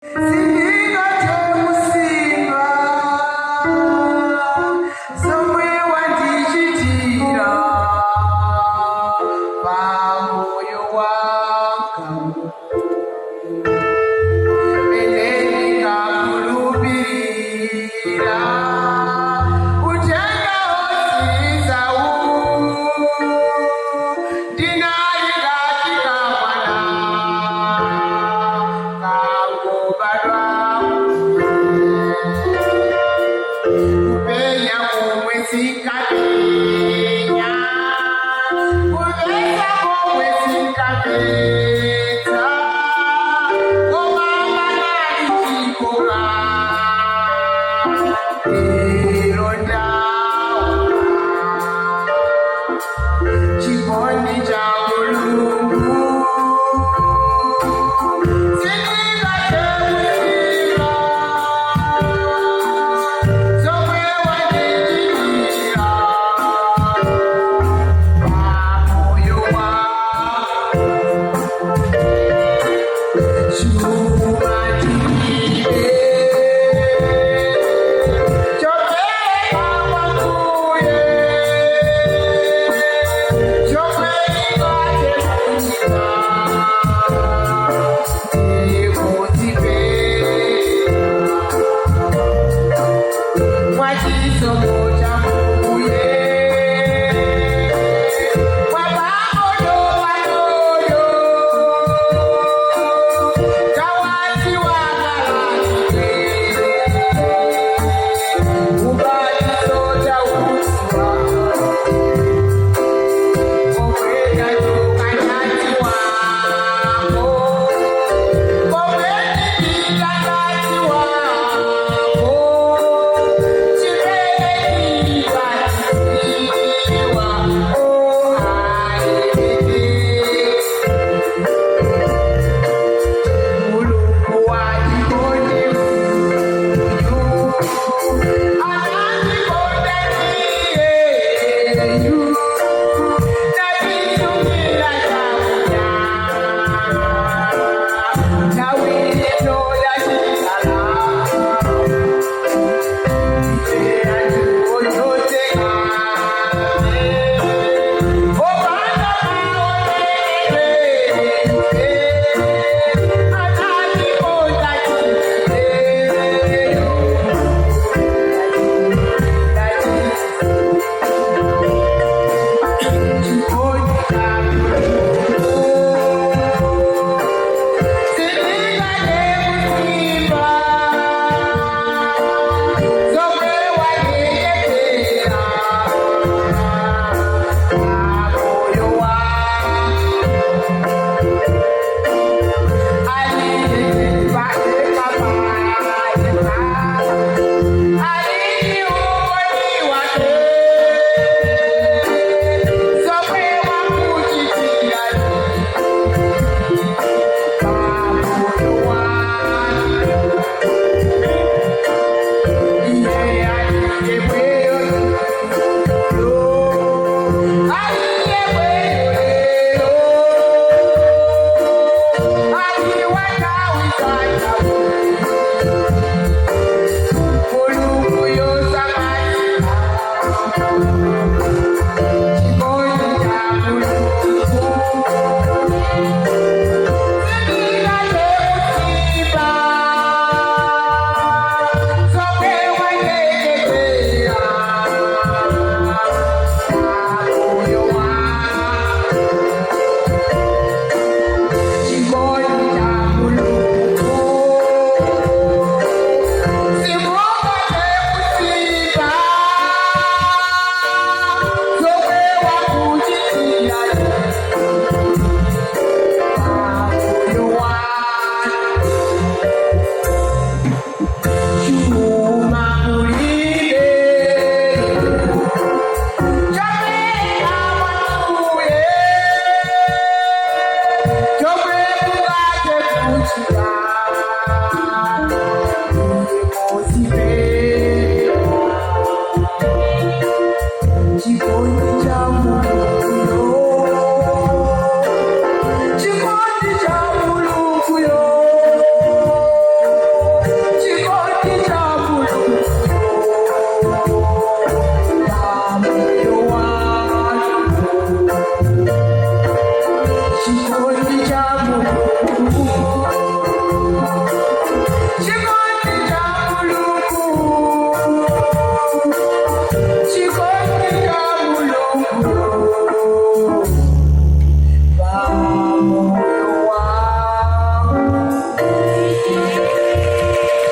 Sindingathe kusimba zomwe wandichitira pamoyo wanga, mene ndikakhulupirira uthenga otsirizawu, ndinali ngati kamwana kangobadwa, kupenya komwe sinkapenya, kupeza komwe sinkapeza, koma panali chikoka lero ndaona chikondi cha Mulungu. Sindingathe kusimba zomwe wandichitira pamoyo wanga. Chuma ndilibe chopereka kwa Mbuye, chomwe ndingathe kuchita ndikudzipeza mwachisomo cha Mbuye, mwapang'ono pang'ono kawazi wakalatike ubatizo tauziwa komwe ndachoka ndadziwako, komwe ndipita ndadziwako, chimene ndikadziwa ohaileke. Mulungu wachikondi uyu anandikonda iyeyu, natisungira chakudya nthawi ino yachilala. Opanda maonekedwe, anandikonda iyeyu. Chikondi cha Mulungu. Sindingathe kusimba zomwe wandichitira pamoyo wanga. Alini umboni wake zomwe wakuchitira pamoyo wanga. Iye aliyemweyo aliyemweyo lero aliwatawizatawu. Mulungu yosamasika chikondi cha Mulungu. Sindingathe kusimba zomwe wandichitira pamoyo wanga. Chikondi cha Mulungu. Simungathe kusimba zomwe wakuchitira pamoyo wanga. Chuma kulibe chopereka kwa Mbuye, chomwe mungathe kuchita ndikudzipeza. Chikondi cha Mulungu, chikondi cha Mulungu yo. Vamos.